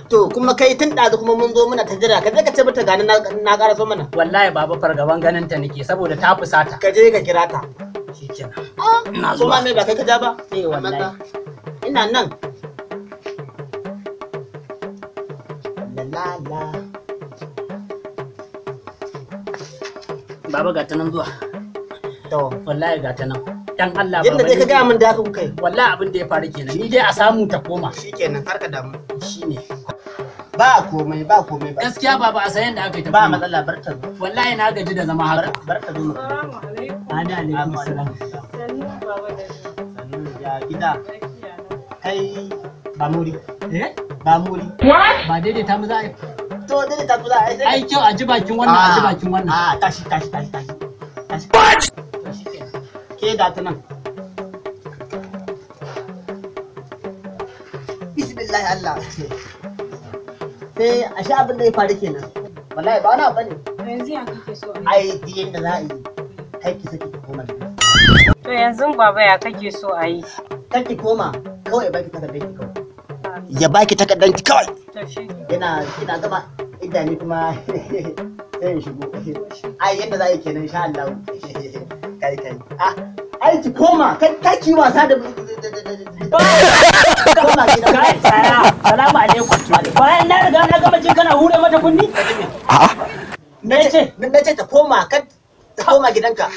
To kuma kai tun ɗazu kuma mun zo muna ta jira ka je ka ce mata gani na ƙara so mana. Wallahi baba fargaban ganin ta nake saboda ta fusata. Ka je ka kira ta. Shikenan. Ina zuwa. Kuma me ba kai ka ja ba? Eh wallahi. Ina nan. La la la. Baba ga ta nan zuwa. To wallahi ga ta nan. Dan Allah baba. Yadda dai ka gaya min da haka kuka yi. Wallahi abin da ya faru kenan. Ni dai a samu ta koma. Shikenan har ka damu. Shine. Ba komai ba komai ba. Gaskiya baba a sayan da aka yi ta. Ba matsala bar ta zo. Wallahi na gaji da zama haka. Bar ta zo. Assalamu alaikum. Ani alaikum salam. Sannu baba da zuwa. Sannu ya gida. Kai ba muri. Eh? Ba muri. Ba daidaita mu za a yi. To daidaita ku za a yi. Ai kyau a ji bakin wannan a ji bakin wannan. Ah tashi tashi tashi tashi. Tashi. To shikenan. Ke da ta nan. Bismillah Allah. Sai a sha abin da ya faru kenan. Wallahi ba wani abu bane. Yanzu ya kake so a yi? Ai duk yanda za a yi kai ki saki ki koma gida. To yanzu baba ya kake so a yi? Kar ki koma kawai baki takardar ki kawai. Ya baki takardar ki kawai. To shi Yana kina gama idda ni kuma sai in shigo. Ai yanda za a yi kenan insha Allah. Kai kai. Ah ai ki koma kai kai ki wasa da koma gida. Kai tsaya. Salamu alaikum. Bayan na riga na gama jin kana hure mata kunni? A'a. Na ce ta koma kar ta koma gidanka.